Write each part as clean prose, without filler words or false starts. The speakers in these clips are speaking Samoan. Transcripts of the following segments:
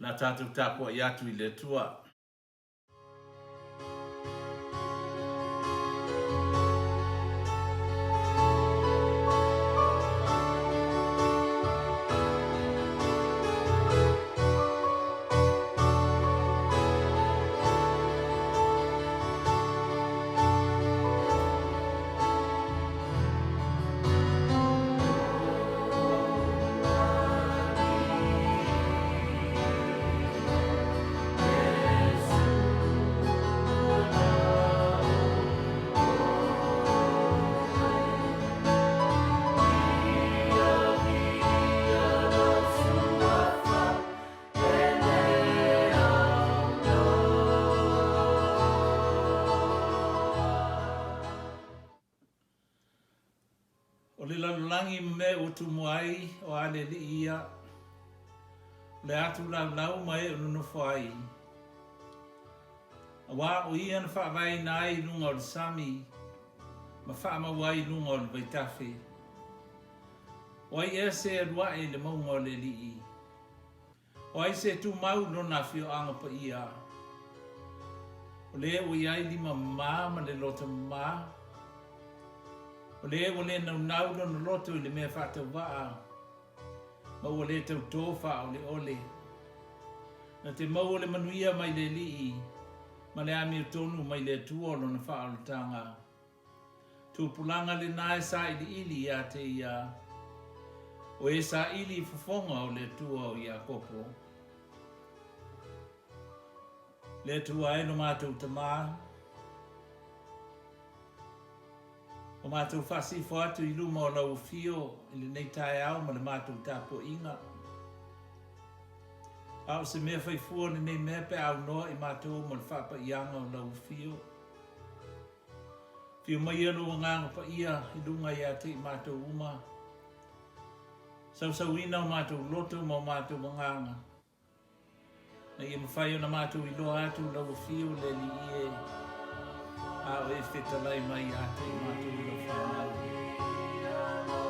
Le a tatou tapuai atu i le Atua. O le lalolagi ma mea ua tumua ai, o a le alii ia, o le atu laulau ma e o nonofo ai. Aua o ia na faavaeina ai i luga o le sami ma faamau ai i luga o le vaitafe. O ai ea se alu ae i le mauga o le Alii? O ai se tumau i lona afioaga paia? O le ua i ai lima mamā ma le loto mamā, o le ua le naunau lona loto i le mea faatauvaa, ma ua le tautō faaoleole. Na te maua le manuia mai le Alii ma le amiotonu mai le Atua o lona faaolataga. Tupulaga lena e sailiili ia te ia, o e saili i fofoga o le Atua o Iakopo. Le Atua e lo matou Tamā, o matou faasifo atu i luma o lau afio i lenei taeao ma le matou tapuaiga. A o se mea faifua lenei mea pe a aunoa i matou ma le faapaiaga o lau afio. Afio maia lou Agaga Paia i luga ia te i matou uma. Sausauina o matou loto ma o matou agaga, na ia mafai ona matou iloa atu lau afio le Alii e, a o e fetalai mai ia te i matou lau fanau.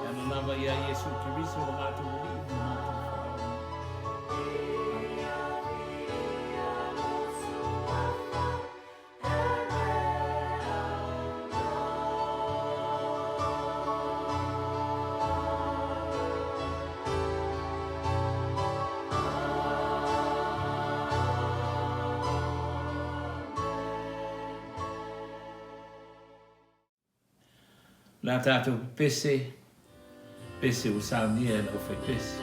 E ala lava ia Iesu Keriso lo matou Alii ma lo matou Faaola. Amene. O le a tatou pepese, pese ua saunia e le aufaipese.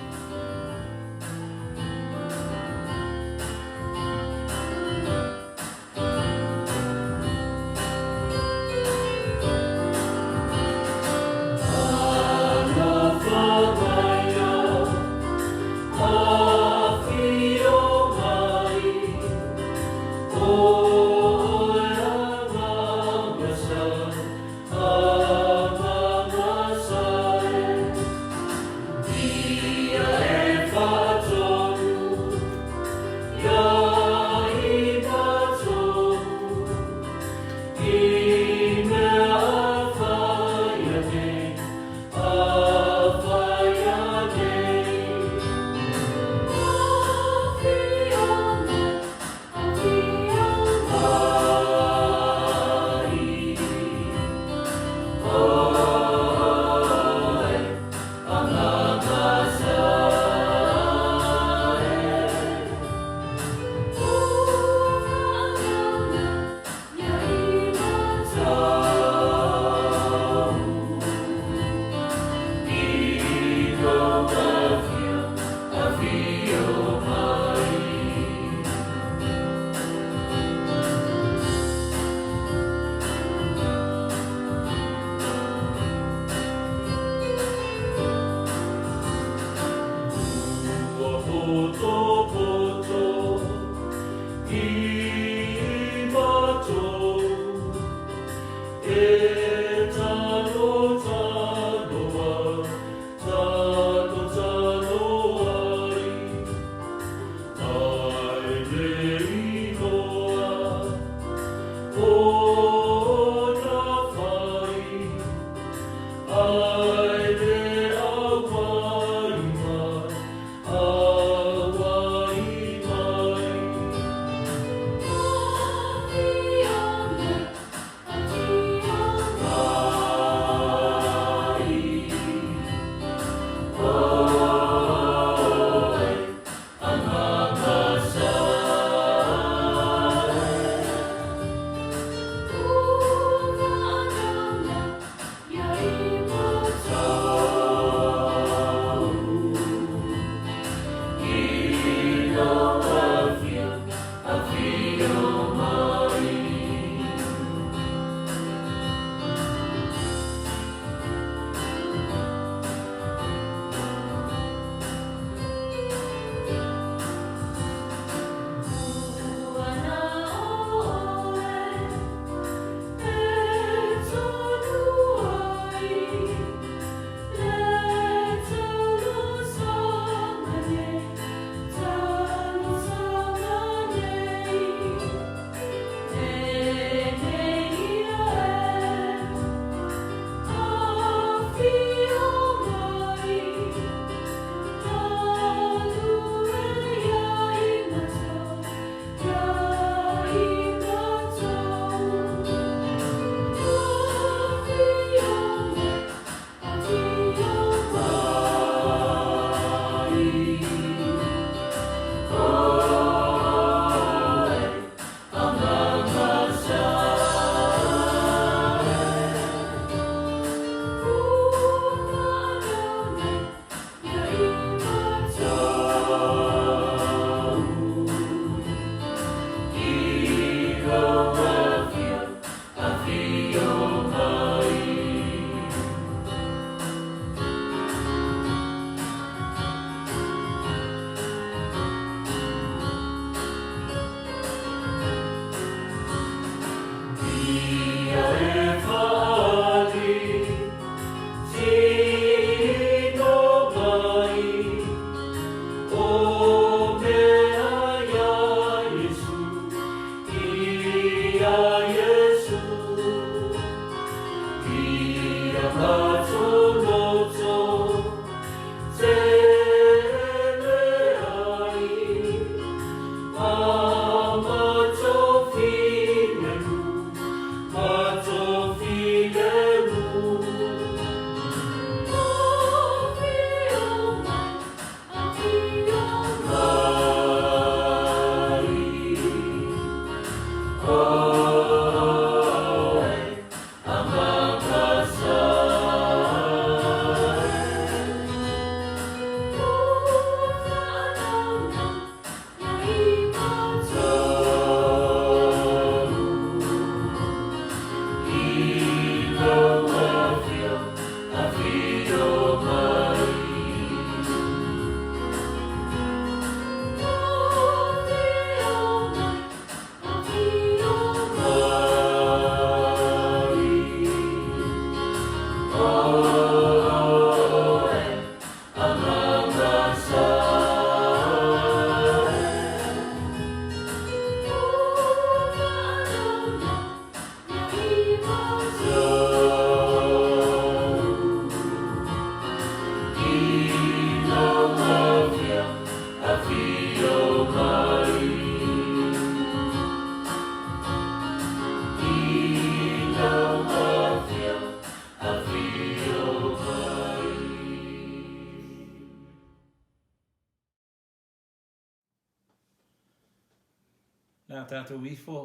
Le a tatou ifo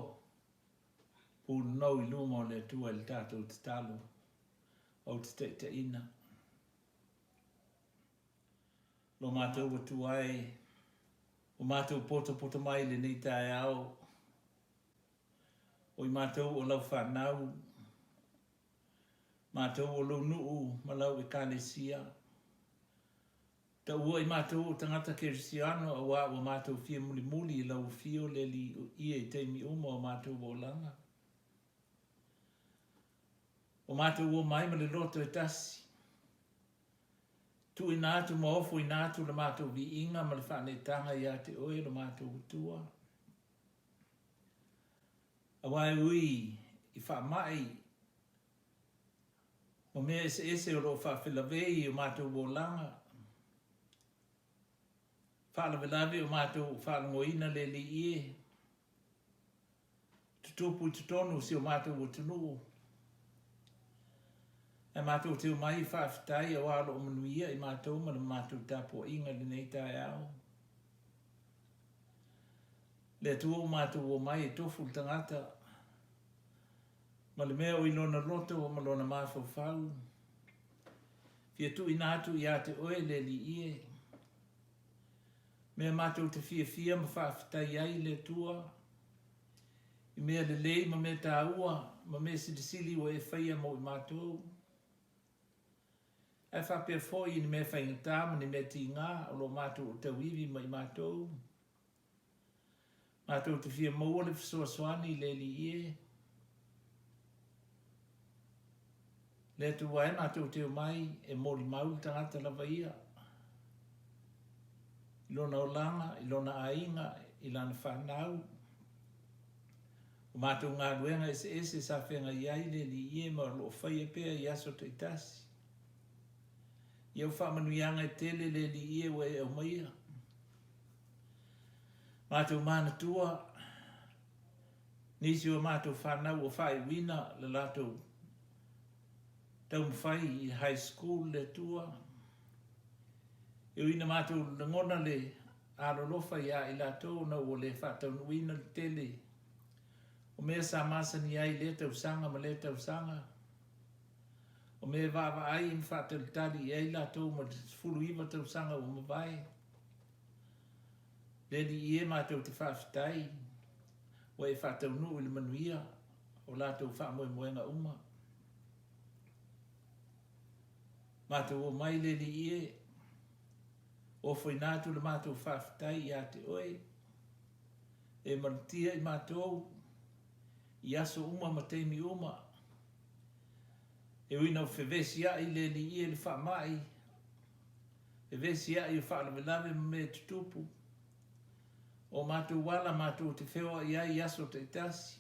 punonou i luma o le Atua i le tatou tatalo ou te taitaiina. Lo matou Atua e, ua matou potopoto mai i lenei taeao, o i matou o lau fanau, matou o lou nuu ma lau Ekalesia, Taua i matou o tagata Kerisiano auā ua matou fia mulimuli i lau afio le Alii i taimi uma o matou olaga. Ua matou omai ma le loto e tasi, tuuina atu ma ofoina atu le matou viiga ma le faaneetaga ia te oe lo matou Atua. Auā e ui i faamai ma mea eseese o lo o faafelavei i o matou olaga, faalavelave o matou faalogoina le Alii e tutupu i totonu o si o matou atunuu. Ae matou te omai e faafetai auā o lo o manuia i matou ma le matou tapuaiga i lenei taeao. Le Atua ua matou omai e tofu le tagata ma le mea o i lona loto ma lona mafaufau. Fia tuuina atu ia te oe le Alii e. Mea matou te fiafia ma faafetai ai i le Atua, i mea lelei ma mea taua ma mea silisili ua e faia mo i matou. Ae faapea foi i ni mea faigata ma ni mea tiga o lo o matou o tauivi ma i matou. Matou te fia maua le fesoasoani i le Alii e. Le Atua e matou te omai e molimau le tagata lava ia i lona olaga, i lona aiga, i lana fanau. O matou galuega eseese sa feagai ai le Alii e ma o lo o faia pea i aso taitasi. I au faamanuiaga e tele le Alii e ua e aumaia. Matou manatua nisi o matou fanau ua faaiuina le latou taumafai i high school le Atua. E ui ina matou lagona le alolofa ia i latou ona ua le faataunuuina le tele o mea sa masani ai i lea tausaga ma lea tausaga, o mea e vaavaai ma faatalitali i ai latou ma le 19 tausaga ua mavae. Le Alii e, matou te faafetai ua e faataunuu i le manuia o latou faamoemoega uma. Matou omai le Alii e, ofoina atu le matou faafetai ia te oe, e malutia i matou i aso uma ma taimi uma. E ui ina fevesiai le Alii e i le faamai, Vevesiai o faalavelave ma mea tutupu. O matou ala matou te feoai ai i aso taitasi.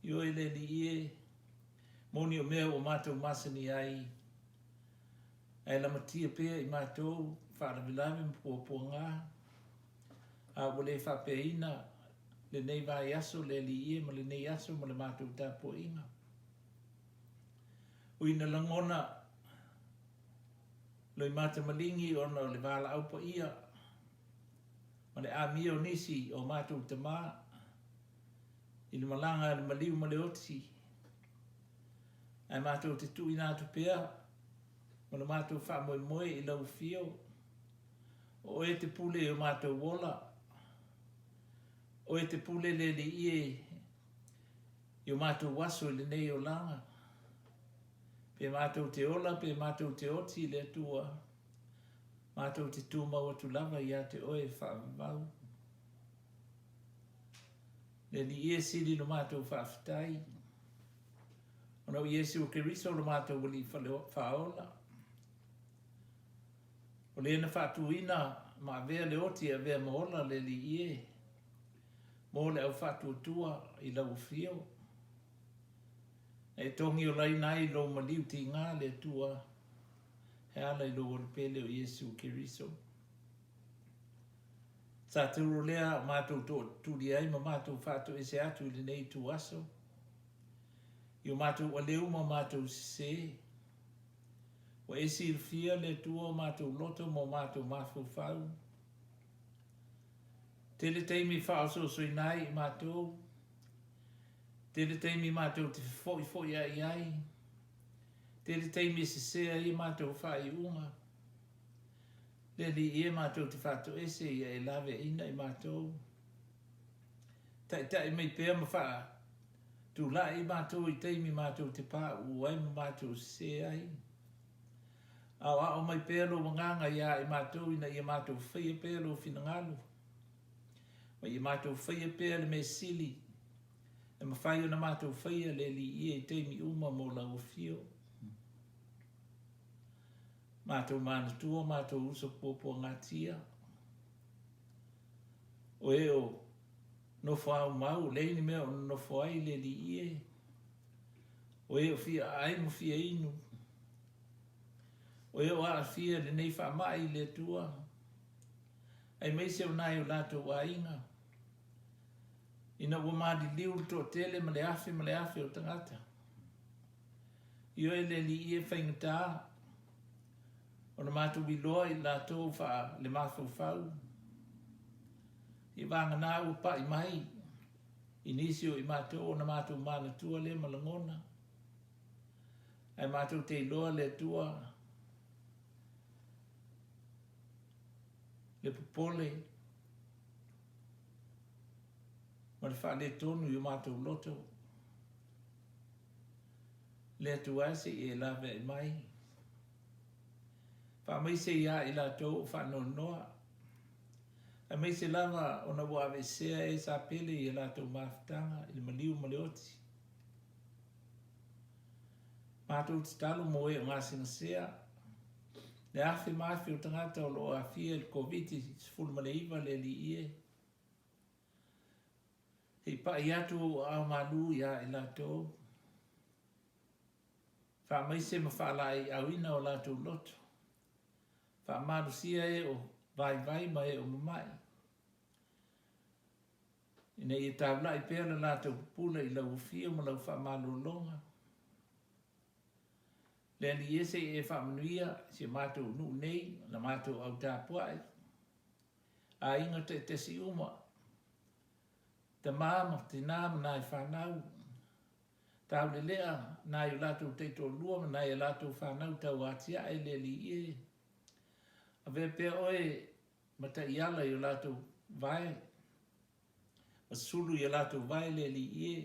Ioe le Alii e. Moni o mea ua matou masani ai, ae lamatia pea i matou faalavelave ma puapuaga, a ua le faapeaina lenei vaiaso le Alii e ma lenei aso ma le matou tapuaiga. Ui ina lagona loimata maligi ona o le valaau paia ma le amia o nisi o matou tama i le malaga a le maliu ma le oti, ae matou te tuuina atu pea ma lo matou faamoemoe i lau afio, o oe te pule i o matou ola, oe te pule le Alii e i o matou aso i lenei olaga. Pe matou te ola, pe matou te oti i le Atua, matou te tumau atu lava ia te oe e faavavau. Le Alii e sili lo matou faafetai, ona o Iesu Keriso lo matou Alii Faaola, o le na faatuina ma avea le oti e avea ma ola le Alii e, mo le au faatuatua i lau afio, na e togiolaina ai lou maliu tiga le Atua, e ala i lou ola pele o Iesu Keriso. Sa turo lea o matou tootuli ai ma matou faatoese atu i lenei ituaso, i o matou aleu ma matou sesē. Ua e silafia le Atua o matou loto ma o matou mafaufau. Tele taimi e faaosoosoina ai i matou, tele taimi matou te fefo'ifo'ia'i ai, tele taimi e sesē ai a matou faaiuga. Le Alii e, matou te faatoese ia e laveaiina i matou. Taita'i mai pea ma faatula'i i matou i taimi matou te pauu ai ma matou sesē ai. Aoao mai pea lou Agaga iā i matou ina ia matou faia pea lou finagalo, ma ia matou faia pea le mea sili e mafai ona matou faia le Alii e i taimi uma mo lau afio. Matou manatua matou uso puapuagatia, o e o nofo aumau, o leai ni mea o nonofo ai le Alii e, o e o fia aai ma fia inu, o e o aafia i lenei faamai i le Atua, aemaise o nai o latou aiga, ina ua maliliu le toatele ma le afe ma le afe o tagata. Ioe le Alii e faigata ona matou iloa i latou faale mafaufau, i vagana ua pa'i mai i nisi o i matou ona matou manatua lea ma lagona, ae matou te iloa le Atua le popole ma le faaletonu i o matou loto. Le Atua e se i e laveai mai. Faamaise iā i latou o faanoanoa, aemaise lava ona ua aveesea e sa pele i a latou mafutaga i le maliu ma le oti. Matou tatalo mo e o gasegasea, le afe ma afe o tagata o lo o aafia i le Koviti-19 le Alii e. Se i paʻi atu ou aao malū iā i latou, faamaise ma faalaeiauina o latou loto, faamalosia e o vaivai ma e o mama'i, ina ia taula'i pea le latou pupula i lau afio ma lau faamalologa. Le Alii e, se i e faamanuia si o matou nuu nei, la matou au tapua'i, aiga taitasi uma, tama ma tina ma nai fanau, taulelea nai o latou taitoalua ma nai a latou fanau tau atiae le Alii e. Avea pea oe ma taiala i o latou vae, ma sulu i a latou vae le Alii e,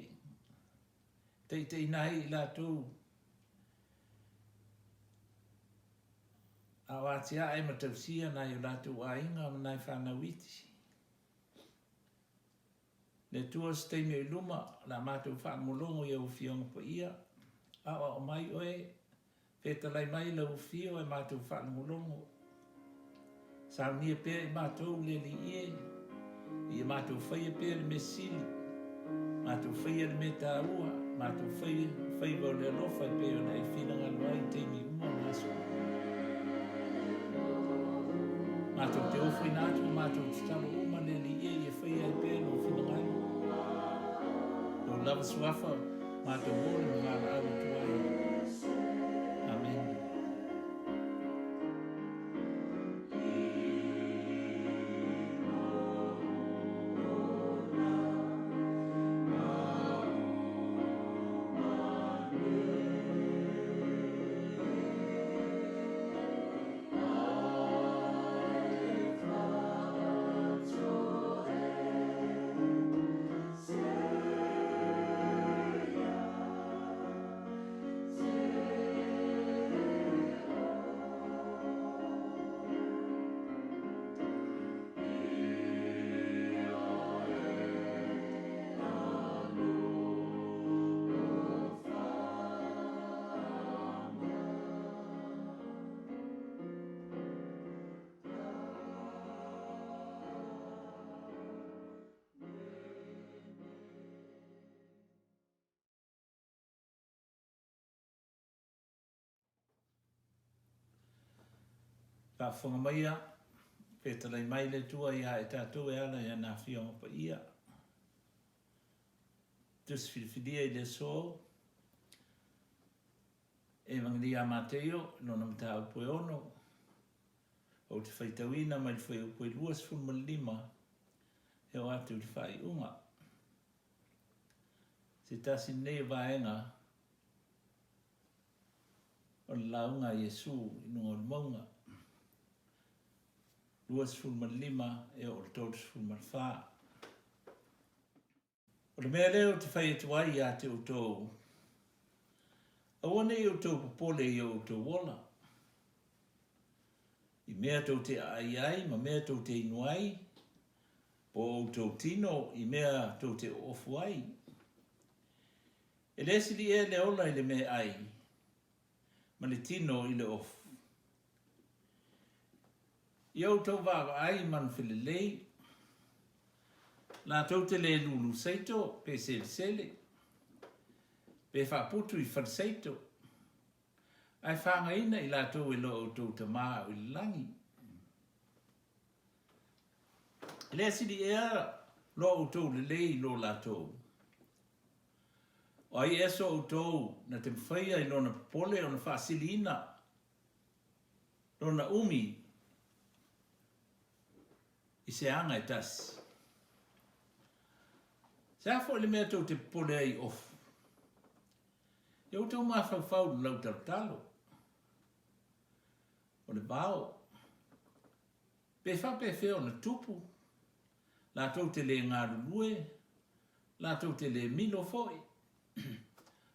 taitaiina ai i latou A o atiae ma tausia nai o latou aiga ma nai fanau iti. Le Atua se taimi o i luma, o le a matou faalogologo i au Afioga Paia. Aoao mai oe, fetalai mai lau Afio ae matou faalogologo. Saunia pea i matou le Alii e, ia matou faia pea le mea sili, matou faia le mea taua, matou faia, faiva o le alofa e pei ona e finagalo ai i taimi uma ma aso uma. Matou te ofoina atu ma matou tatalo uma le Alii e ia faia ai pea lou finagalo. Lou lava suafa matou ole ma valaau atu ai. Amene. Faafofoga maia, fetalai mai le Atua ia i tatou e ala i ana Afioga Paia. Tusi filifilia i le aso, Evagelia a Mateio, lona mataupu e 6, ou te faitauina mai le fuaiupu e 25 e oo atu i le faaiuga. Se tasi lenei o vaega o le lauga a Iesu i luga o le mauga, 25 e oo i le 34. O le mea lea ou te fai atu ai ia te outou, aua ne i outou popole i o outou ola, i mea tou te aai ai ma mea tou te inu ai, po o outou tino i mea tou te oofu ai. E le sili ea le ola i le meaai ma le tino i le ofu? Ia outou vaavaai i manu felelei, latou te le lulu saito pe selesele, pe faaputu i falesaito, ae fagaina i latou e lo outou Tama o i le lagi. E le sili ea lo outou lelei i lo latou? O ai ea so outou na te mafaia i lona popole ona faasiliina lona umi i se aga e tasi? Se a foi le mea tou te popole ai i ofu? Ia outou mafaufau i le lautalotalo o le vao. Pe faapefea ona tupu, latou te le galulue, latou te le milo foi.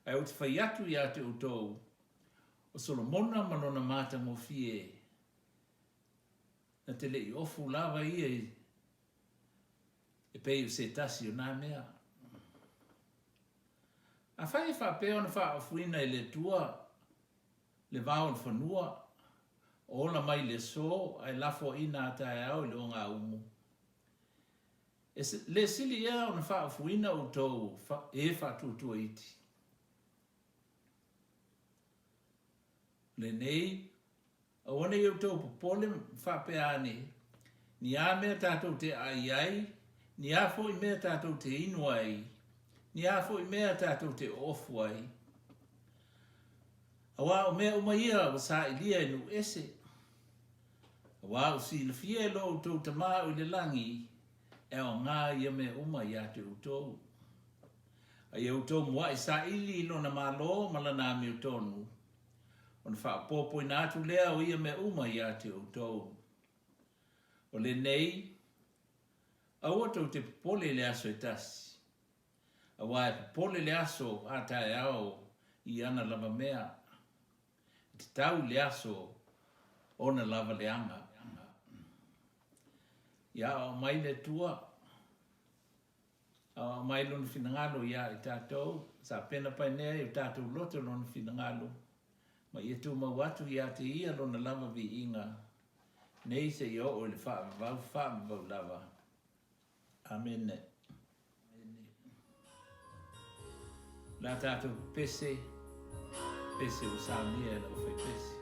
Ae ou te fai atu ia te outou, o Solomona ma lona matagofie, na te le i ofu lava ia e pei o se tasi o na mea. Afai e faapea ona faaofuina e le Atua le vao o le fanua, ola mai le aso ae lafoaina a taeao i le ogaumu. E le sili ea ona faaofuina outou e faatuatua iti? O lenei, aua ne i outou popole ma faapea ane, Ni a mea tatou te aai ai, ni a foi mea tatou te inu ai, ni a foi mea tatou te oofu ai. Aua o mea uma ia ua sailia e nuu ese, aua ua silafia e lo outou Tama o i le lagi e aoga ia mea uma ia te outou. A ia outou muaʻi saili i lona Malo ma lana amiotonu, ona faaopoopoina atu lea o ia mea uma ia te outou. O lenei, aua tou te popole i le aso e tasi, Aua e popole le aso a taeao i ana lava mea, e tatau i le aso ona lava leaga. Ia aoao mai le Atua, aoao mai Lona finagalo ia i tatou, sapena paenea i o tatou loto Lona finagalo, ma ia tumau atu ia te Ia Lona lava viiga, nei seia oo i le faavavau faavavau lava. Amene. O le a tatou pepese. Pese ua saunia e le aufaipese.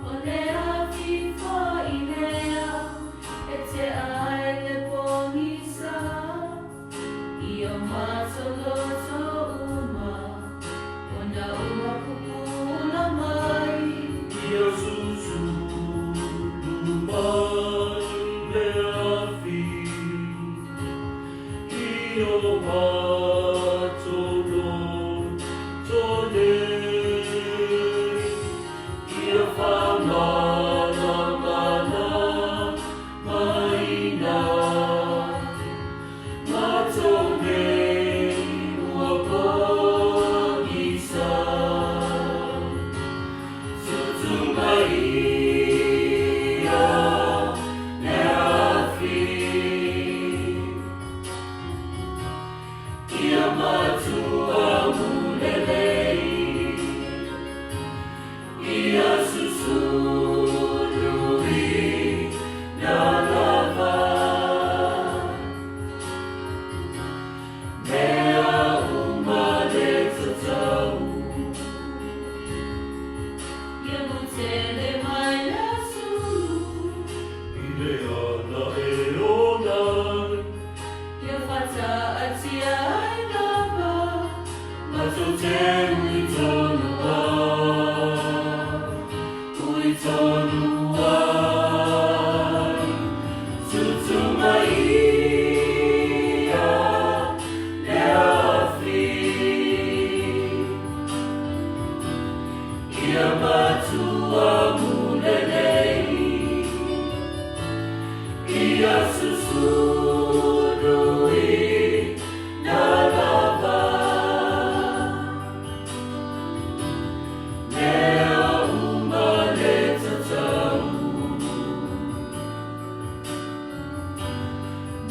O le afi foi lea e tea ai le pogisa i o matou loto uma, ona ua pupula mai. Ia susulu mai le afi i o matou loto nei, ia faamalamalamaina matou nei ua pogisa. Tutu mai ia le afi, ia matua mulelei, ia susulu i na lava. Mea uma le tatau. Ia mutele mai le sulu. I le ala e ola ai. Ia faataatia ai lava. Matou te ui tonu ai, ui tonu ai. Tutu mai ia le afi, ia matua mulelei, ia susulu i na lava. Mea uma le tatau.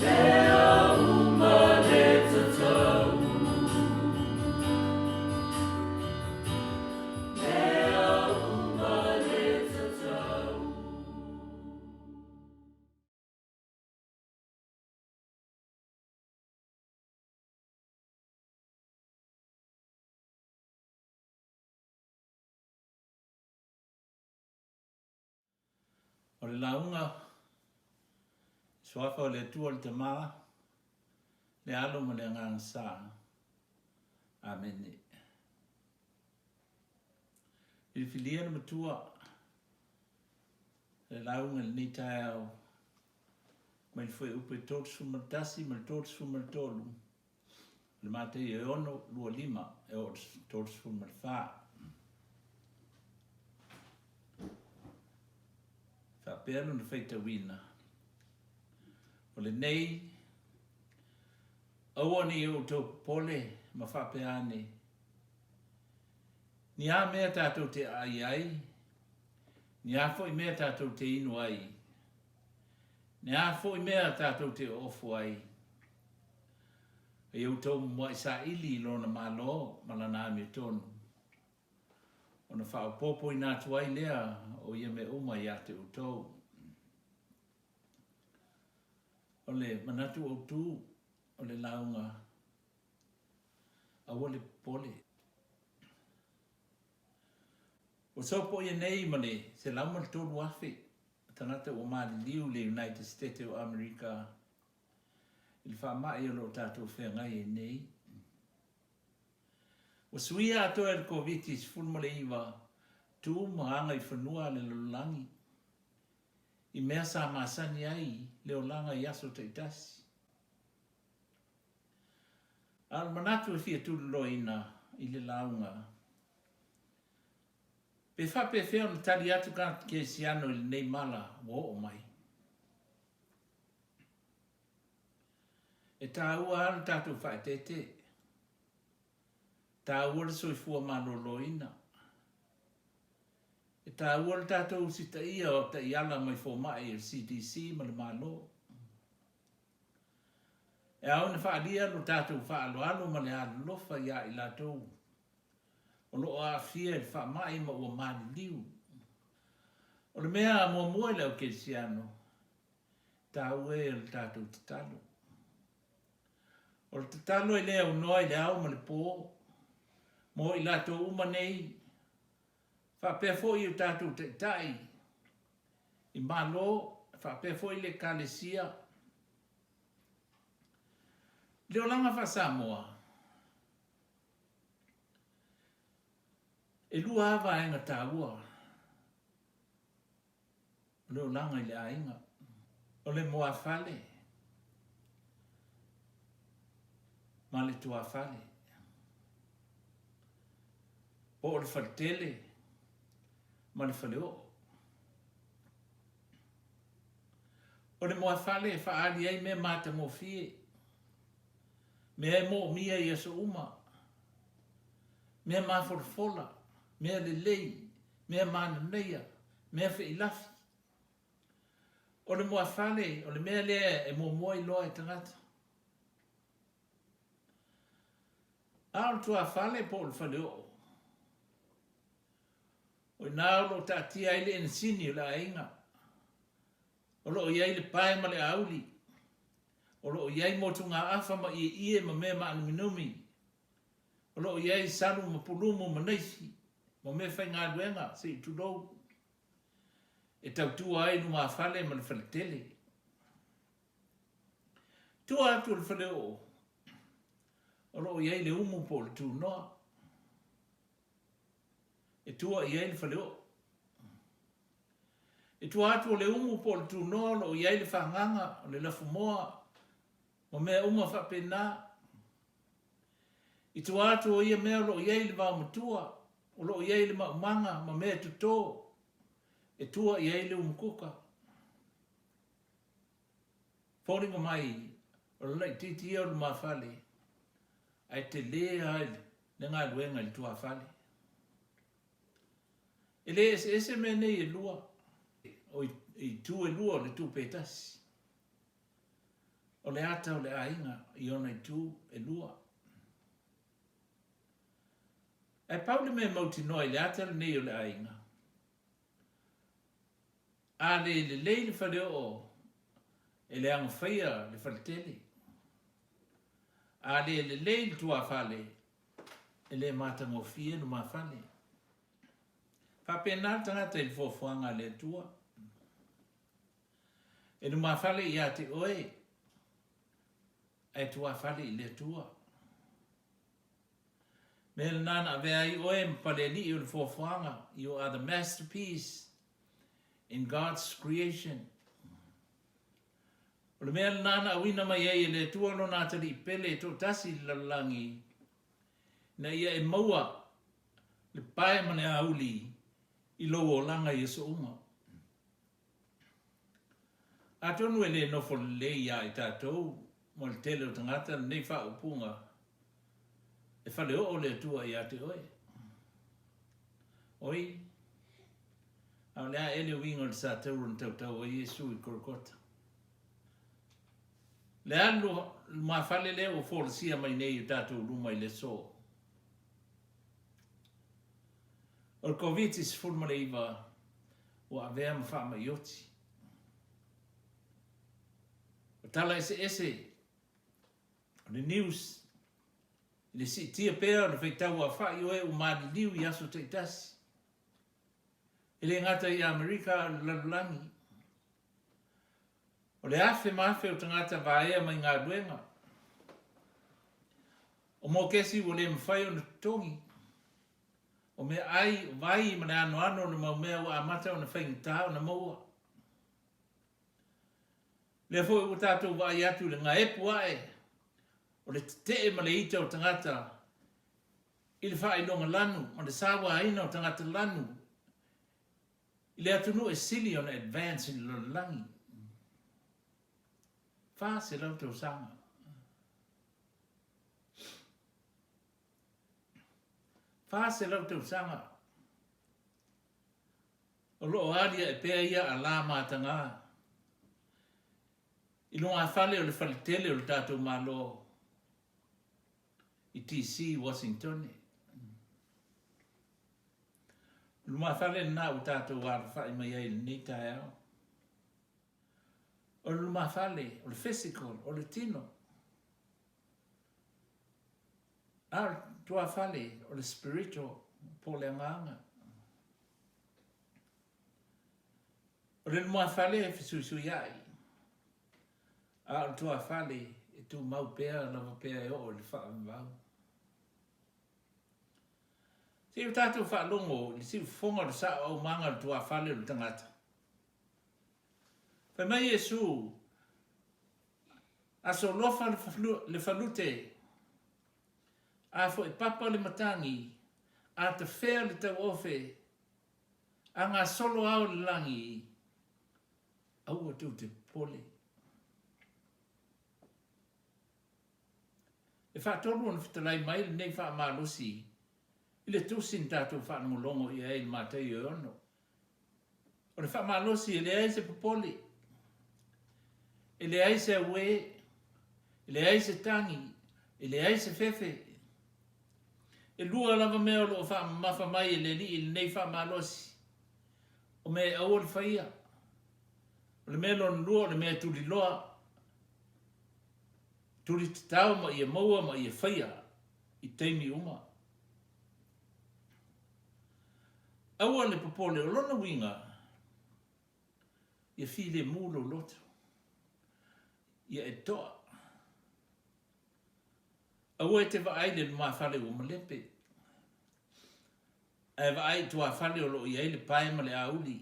Mea uma le tatau. Mea uma le tatau. O le lauga i Suafa o le Atua le Tama, le Alo ma le Agaga Sa. Amene. Filifilia le Matua le lauga i lenei taeao mai le Fuaiupu e 31 ma le 33 o le Mataio e 6, 2, 5 e oo i le 34. Faapea lona faitauina, O lenei, aua ne i outou popole ma faapea ane, Ni a mea tatou te aai ai? Ni a foi mea tatou te inu ai, ni a foi mea tatou te oofo ai, a ia outou mua'i saili i Lona Malo ma Lana amiotonu, ona faaopoopoina atu ai lea o ia mea uma iā te outou. O le manatu autu o le lauga, aua le popole. Ua sopoia nei ma le 103,000 tagata ua maliliu i le United State o Amerika i le faamai o lo o tatou feagai ai nei. Ua suia atoa e le Koviti-19 tu ma agaifanua a le lalolagi i mea sa masani ai le olaga i aso taitasi. A o le manatu e fia tuloloina i le lauga, pe faapefea ona tali atu tagata kerisiano i lenei mala ua oo mai? E taua lava lo tatou faaeteete, taua le soifua maloloina, e taua le tatou usitaia o taiala mai fomai o le CDC ma le Malo. E ao ina faaalia lo tatou faaaloalo ma le alolofa iā i latou o lo o aafia i le faamai ma ua maliliu. O le mea muamua i le au kerisiano, e taua e o le tatou tatalo. O le tatalo e le aunoa i le ao ma le po, mo i latou uma nei, faapea foi i o tatou taitai, i Malo, faapea foi le Ekalesia. I le olaga faa-Samoa, e lua lava vaega taua o le olaga i le aiga, o le muafale ma le tuafale, po o le faletele ma le faleoo. O le muafale e faaali ai mea matagofie, mea e moomia i aso uma, mea mafolafola, mea lelei, mea mananaia, mea feilafi. O le muafale, o le mea lea e muamua iloa e tagata. A o le tuafale po o le faleoo, o i ina o lo o taatia ai le enesini o le aiga, o lo o i ai le pae ma le auli, o lo o i ai motugaafa ma ieie ma mea maanuminumi, o lo o i ai salu ma pulumu ma naifi ma meafaigaluega, se i tulou, e tautua ai lumafale ma le faletele. Tua atu o le faleoo, o lo o i ai le umu po o le tunoa e tua i ai le faleoo. I tua atu o le umu po o le tunoa o lo o i ai le fagaga, o le lafumoa ma mea uma faapena. I tua atu o ia mea o lo o i ai le vaomatua, o lo o i ai le maumaga ma mea toto e tua i ai le umukuka. Foliga mai o le laitiiti ia o lumafale ae tele lava le galuega i le tuafale. E le eseese mea nei e lua, o itu e lua o le tupe e tasi. O le ata o le aiga i ona itu e lua. Ae pau le mea e mautinoa i le ata lenei o le aiga, a le lelei le faleoo e leaga faia le faletele. A le lelei le tuafale, e le matagofie lumafale. Faapena le tagata i le foafoaga a le Atua. E lumafale ia te oe, ae tuafale i le Atua. Mea lena na avea ai oe ma palealii o le foafoaga, you are the masterpiece in God's creation. O le mea lena na auina mai ai e le Atua Lona atalii pele e toatasi i le lalolagi, ina ia e maua le pae ma le auli i lou olaga i aso uma. Atonu e le nofo lelei iā i tatou ma le tele o tagata lenei faaupuga e faleoo le Atua ia te oe. Oi! A o le a ea le uiga o le satauro na tautau ai Iesu i Kolokota? Le a le lumafale lea ua folasia mai nei i o tatou luma i le aso? O le Koviti-19 ua avea ma faamai oti. O tala eseese o le news i le siitia pea o le faitau aofai o e ua maliliu i aso taitasi. E le gata i Amerika a o le lalolagi. O le afe ma afe o tagata vaea mai galuega. O mokesi ua le mafai ona totogi. O meaai, o vai ma le anoano o le mau mea ua amata ona faigata ona maua. Lea foi ua tatou vaai atu i le gaepu ae o le tetee ma le ita o tagata i le faailoga lanu ma le sauaina o tagata lanu i le atunuu e sili ona advance i le lalolagi. 400 tausaga. 400 tausaga o lo o aliae pea ia alā mataga i lugafale o le faletele o le tatou Malo i DC, Washingtone. O lumafale lena ua tatou alafai mai ai i lenei taeao. O le lumafale, o le physical, o le tino. A o le tuafale, o le spiritual, po o le agaga. O le lumafale e fesuisuiai, a o le tuafale e tumau pea lava pea e oo i le faavavau. Se i o tatou faalogo i le siufofoga o le sao aumaga o le tuafale o le tagata. Fai mai Iesu, Aso alofa le falute, a foepapa le matagi, a tafea le tauofe, a gasolo ao le lagi, aua tou te popole. E faatolu ona fetalai mai lenei faamalosi i le tusi na tatou faalogologo i ai i le Mataio e ono. O le faamalosi e leai se popole, e leai se auē, e leai se tagi, e leai se fefe. E lua lava mea o lo o faamamafa mai e le Alii i lenei faamalosi, o mea e aua le faia. O le mea lona lua o le mea e tuliloa, tulitatau ma ia maua ma ia faia i taimi uma. Aua le popole, o lona uiga, ia filemu lou loto, ia e toa. Aua e te vaai i le lumafale ua malepe, ae vaai i tuafale o lo o i ai le pae ma le auli,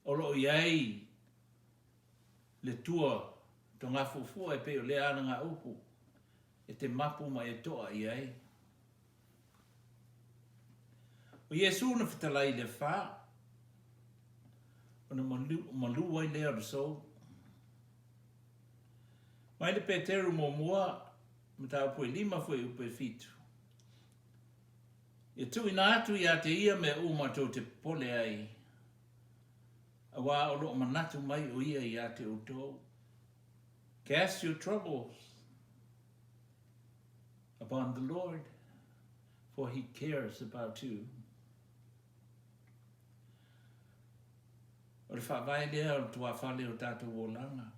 o lo o i ai le tua togafuafua e pei o lea alagaupu e te mapu ma e toa i ai. O Iesū na fetalai i le fa, ona malū ai lea o le sou. Mai le Peteru muamua, mataupu e lima fuaiupu e fitu. Ia tuuina atu ia te ia mea uma tou te popole ai, auā o lo o manatu mai o ia ia te outou. Cast your troubles upon the Lord, for he cares about you. O le faavae lea o le tuafale o tatou olaga.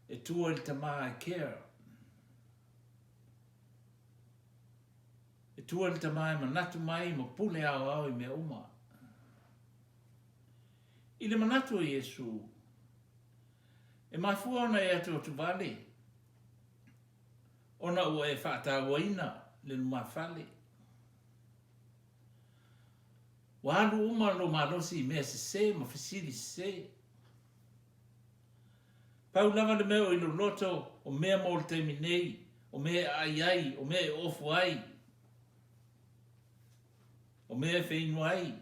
E tua i le Tama e care. E tua le tama e manatu mai ma pule aoao i mea uma. I le manatu o Iesu, e mafua ona e atuatuvale, ona ua e faatauaina le lumafale. Ua alu uma lou malosi i mea sese ma fesili sese. Pau lava le mea o i lou loto, o mea mo le taimi nei, o mea e aai ai, o mea e ofu ai, o mea e feinu ai.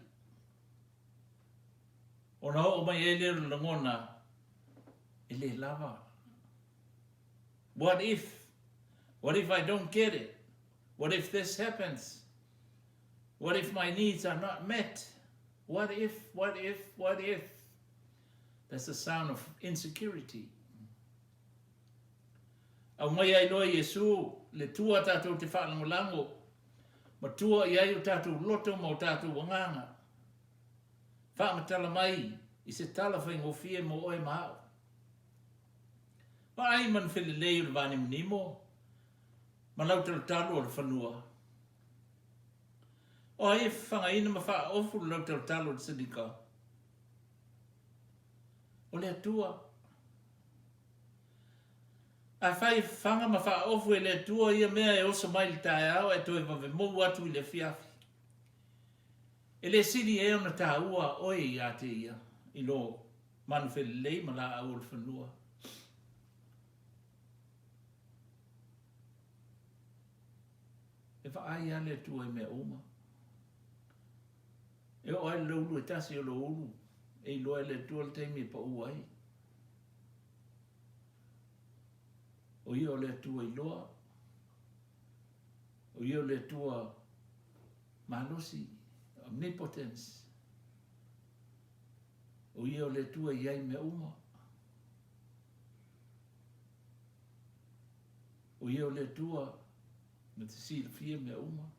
Ona oo mai ai lea o le lagona, e le lava. What if? What if I don't get it? What if this happens? What if my needs are not met? What if, what if, what if? That's the sound of insecurity. Aumai ai loa Iesu le Tua tatou te faalagolago ma tua i ai o tatou loto ma o tatou agaga. Faamatala mai i se tala faigofie mo oe ma au. Vaai ma le felelei o le vanimonimo ma lautalotalo o le fanua. O ai e fafagaina ma faaofu le lautalotalo o le sanika? O le Atua. Afai e fafaga ma faaofu e le Atua ia mea e oso mai i le taeao ae toe vavemou atu i le afiafi, e le sili ea ona taua oe ia te ia i lo manu felelei ma laau o le fanua? E vaai lava le Atua i mea uma. E oo lava i le loulu e tasi o lou ulu, e iloa e le Atua le taimi e pau ai. O ia o le Atua iloa. O ia o le Atua malosi, omnipotence. O ia o le Atua e i ai mea uma. O ia o le Atua na te silafia mea uma.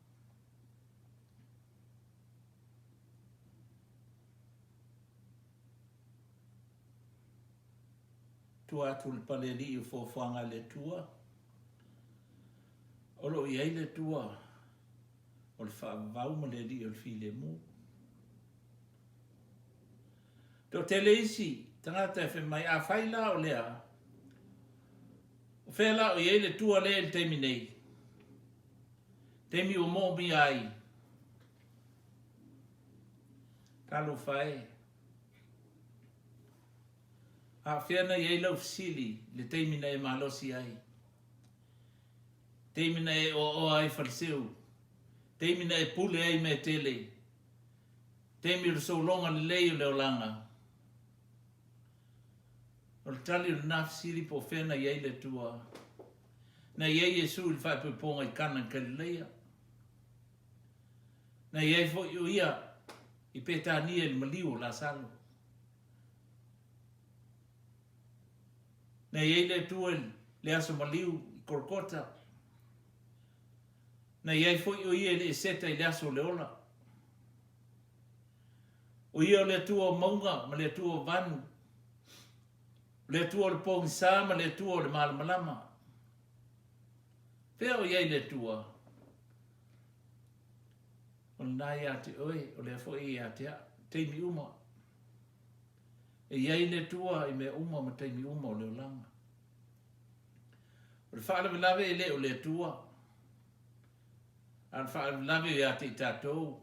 Tua atu le palealii o fuafuaga a le Atua, o lo o i ai le Atua o le faavavau ma le Alii o le filemu. Toatele isi tagata e fai mai, Afai la o lea, o fea la o i ai le Atua lea i le taimi nei? Taimi ua moomia ai. Talofa e. A fea na i ai lau fesili i le taimi na e malosi ai? Taimi na e oaoa ai faleseu? Taimi na e pule ai mea tele? Taimi o le sologa lelei o le olaga? O le tali o lena fesili po o fea na i ai le Atua? Na i ai Iesu i le faaipoipoga i Kana i Kalileia. Na i ai foi o ia i Petania i le maliu o Lasalo. Na i ai le Atua i le aso maliu i Kolokota. Na i ai foi o ia i le Eseta i le aso o le ola. O ia o le Atua o mauga ma le Atua o vanu, o le Atua o le pogisa ma le Atua o le malamalama. Fea o i ai le Atua? O lena ia te oe, o lea foi ia te au, taimi uma. E i ai le Atua i mea uma ma taimi uma o le olaga. O le faalavelave e le o le Atua, a o le faalavelave ia te i tatou,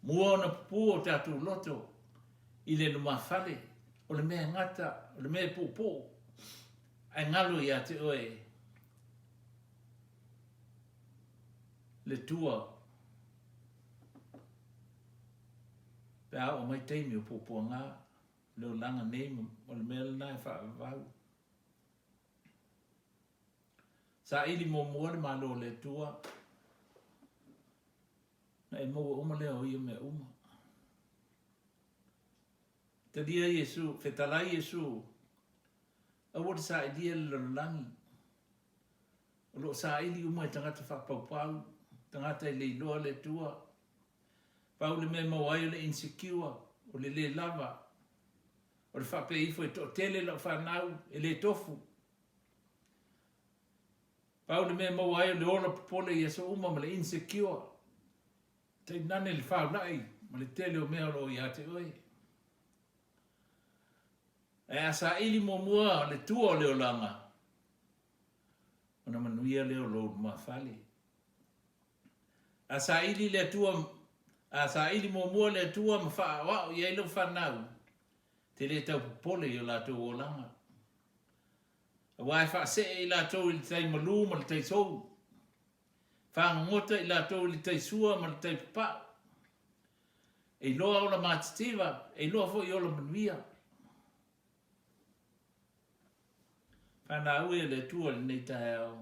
mua ona pupū o tatou loto i le lumafale, o le mea e gata, o le mea e puupuu, ae galo ia te oe le tua pe a oo mai taimi o puapuaga, le olaga nei o le mea lena e faavavau. Saili muamua le Malo o le Atua, na e maua uma lea o ia mea uma. Talia Iesu, fetalai Iesu, aua le sailia le lalolagi. O lo o saili uma e tagata faapaupau, tagata e le iloa le Atua. Pau le mea e maua ai o le insecure, o le le lava, o le faapea ifo e toatele lau fanau, e le tofu. Pau le mea e maua ai o le ola popole i aso uma ma le insecure, tainane le faulai ma le tele o mea o lo o ia te oe. Ae a saili muamua le tua o le olaga, ona manuia lea o lou lumafale. A saili le Atua, a saili muamua le Atua ma faaoao i ai lau fanau, te le tau popole i o latou olaga. Aua e faasee i latou i le tai malū ma le tai sou, fagogota i latou i le tai sua ma le tai papa'u. E iloa ola matitiva, e iloa foi ola manuia. Fanau e le Atua i lenei taeao.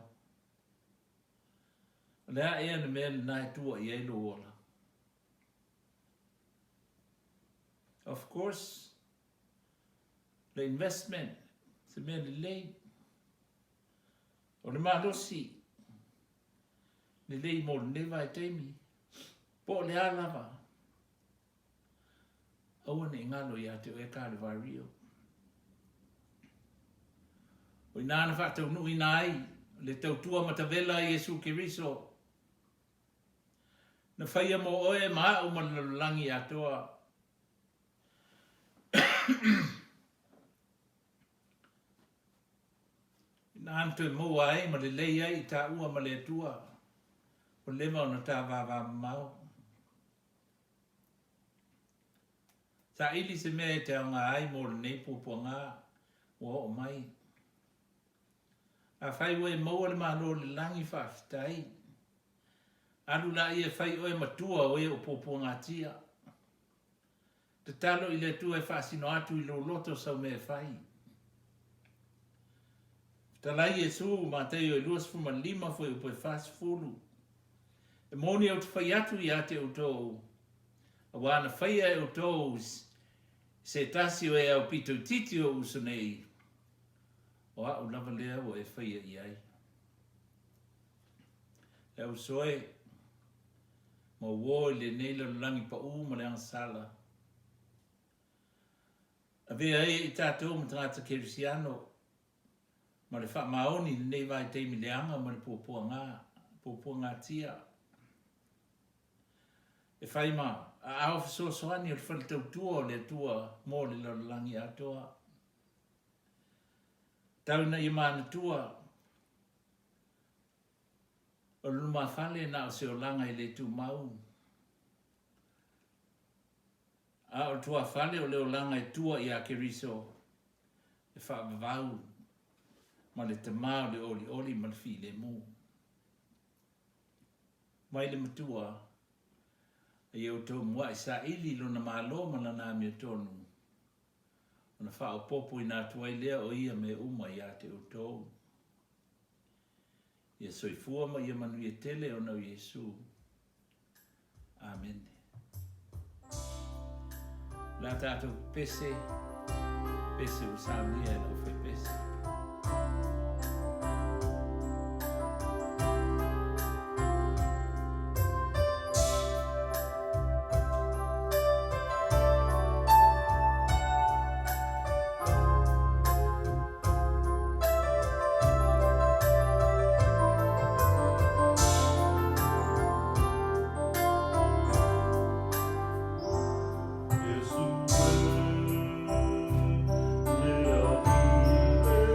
O le a ea le mea lena e tua i ai lou ola? Of course, le investment, se mea lelei. O le malosi lelei mo lenei vaitaimi, po o le a lava, aua ne i galo ia te oe Kalivario. O i ina na faataunuuina ai le tautua matavela a Iesu Keriso, na faia mo oe ma a'u ma le lalolagi atoa. Ina na toe maua ai ma lelei ai i tāua ma le Atua, ua leva ona ta vavamamao. Saili se mea e te aoga ai mo lenei puapuaga ua oo mai. Afai ua e maua le Malo o le lagi, faafetai. Alu laia e fai oe matua o e o puapuagatia. Tatalo i le Atua e faasino atu i lou loto sau mea e fai. Fetalai Iesu, Mataio e 25, fuaiupu e 40. E moni ou te fai atu ia te outou, auā na faia e outou i se tasi o e aupito itiiti o ou uso nei, o a'u lava lea ua e faia i ai. Le uso e, ma uō i lenei lalolagi paʻū ma le agasala. Avea ai e i tatou ma tagata kerisiano ma le faamaoni i lenei vaitaimi leaga ma le puapuaga, puapuagatia. E fai ma aao fesoasoani o le fale tautua o le Atua mo le lalolagi atoa. Tau ina ia manatua O le lumafale na o se olaga e le tumau, a o le tuafale o le olaga e tua iā Keriso e faavavau ma le Tama o le olioli ma le filemu. Mai le Matua, a ia outou muaʻi saili i Lona Malo ma Lana amiotonu, ona faaopoopoina atu ai lea o ia mea uma iā te outou. Ia soifua ma ia manuia tele ona o Iesu. Amene. O le a tatou pese, pese ua saunia e lau faipese. Iesu e, le Alii e.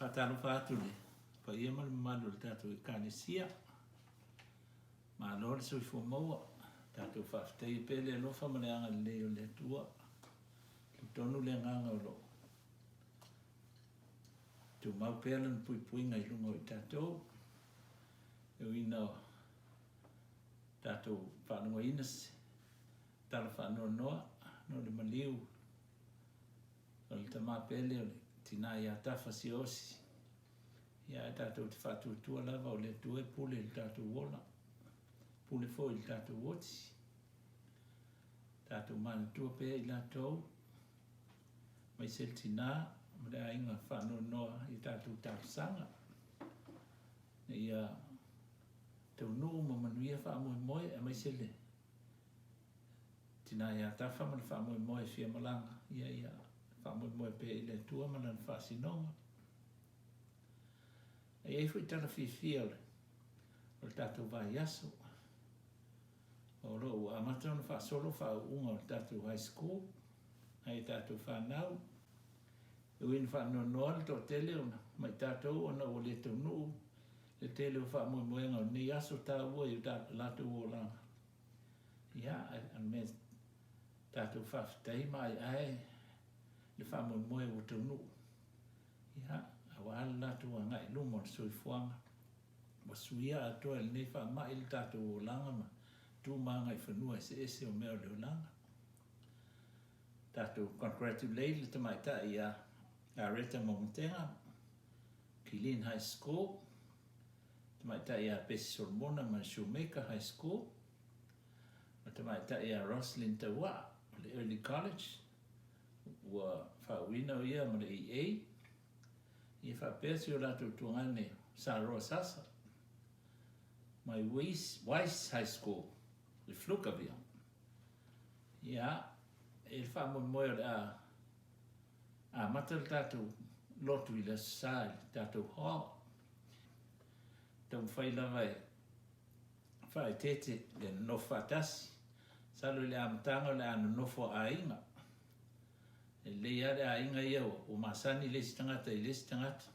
Faatalofa atu i le paia ma le mamalu o le tatou Ekalesia. Malo le soifua maua. Tatou faafetaia pea le alofa ma le agalelei o le Atua. Talitonu le agaga o lo o tumau pea lana puipuiga i luga o i tatou. E ui ina tatou faalogoina se tala faanoanoa no le maliu o le tama pele o le tina ia Tafa Siaosi, ia ae tatou te faatuatua lava o le Atua e pule i le tatou ola, pule foi i le tatou oti. Tatou manatua pea i latou, aemaise le tina ma le aiga faanoanoa i tatou talosaga, ina ia taunuu ma manuia faamoemoe, aemaise le Tina ia Tafa ma le faamoemoe e fia malaga, ia ia faamoemoe pea i le Atua ma Lana faasinoga. E i ai foi tala fiafia o le, o le tatou vaiaso. O lo o ua amata ona faasolo faauuga o le tatou high school, nai a tatou fanau. E ui ina faanoanoa le toatele ona mai tatou ona ua le taunuu le tele o faamoemoega o lenei aso taua i o latou olaga. Ia, o le mea tatou faafetai ma aeae le faamoemoe ua taunuu, ia, aua le latou agai i luma o le soifuaga. Ua suia atoa e lenei faamai le tatou olaga ma tu ma agaifanua eseese o mea o le olaga. Tatou congratulate le tamaitai ia Areta Maumutega, Killeen High School, tamaitai ia Pesi Solomona mai Shoemaker High School, ma tamaitai ia Roslyn Tauaa o le Early College, ua faauuina o ia ma le AA, ia faapea si o latou tuagane Saroa Sasa mai Wise High School i Pflugerville. Ia, e le faamoemoe o le a amata le tatou lotu i le Aso Sa i le tatou hall. Taumafai lava e faaeteete le nonofo faatasi. Masalo i le amataga o le a nonofo a aiga. E lelei lava le aiga ia ua masani le isi tagata i le isi tagata.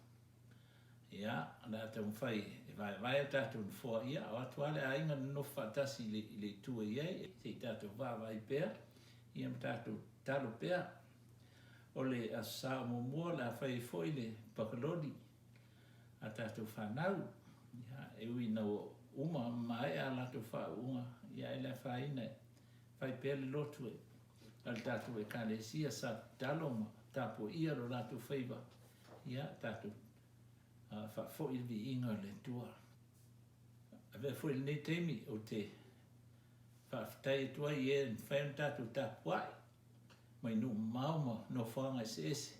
Ia, o le a taumafai e vaevae a tatou nofoa, ia, o atu lava le aiga nonofo faatasi i le, i le itu e i ai, se i tatou vaavaai pea, ia ma tatou tatalo pea. O le Aso Sa o muamua o le a fai ai foi le pakaloli a tatou fanau. Ia, e ui ina ua uma ma maea a latou faauuga, ia ae le afaina e fai pea le lotu e a le tatou Ekalesia sa tatalo ma tapuaia lo latou faiva, ia tatou faafoi le viiga o le Atua. Avea foi lenei taimi ou te faafetai atu ai i e mafai ona tatou tapuai mai nuu mamao ma nofoaga eseese,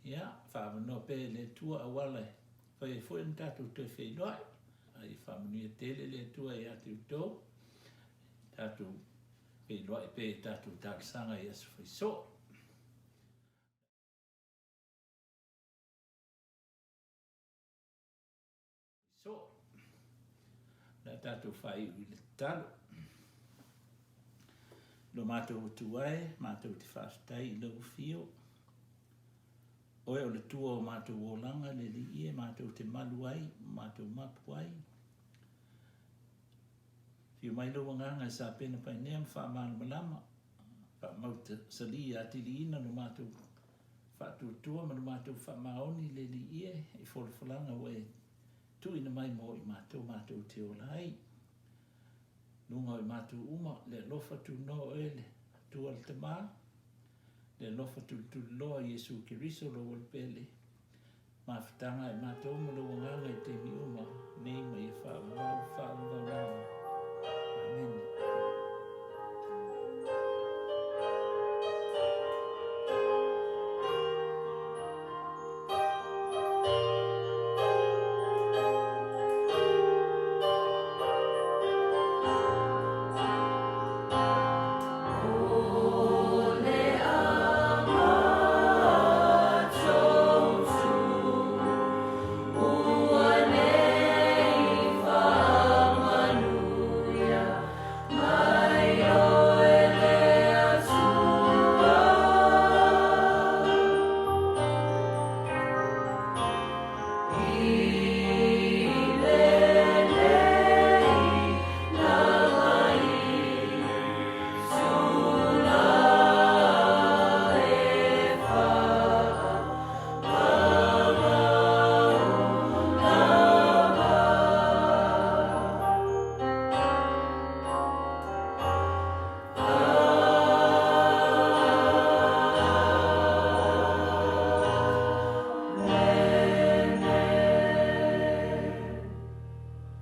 ia faaavanoa pea e le Atua auala e fai ai foi ona tatou toe feiloai. A ia faamanuia tele le Atua ia te outou, tatou feiloai pea i tatou talosaga i aso faisoo. Soo. O le a tatou faaiu i le tatalo. Lo matou Atua e, matou te faafetai i lau afio. Oe o le tua o matou olaga, le Alii e, matou te malu ai, matou mapu ai. Afio mai lou agaga e sapena painea ma faamalamalama, faamausalī atiliina lo matou faatuatua ma lo matou faamaoni, le Alii e, i folafolaga ua e tuuina mai mo i matou, matou te ola ai. Luga o i matou uma, le alofa tunoa o oe le Atua le Tama, le alofa tulituliloa o Iesu Keriso lou Alopele, Mafutaga a i matou ma lou agaga i taimi uma, nei ma ia faavavau, faavavau lava.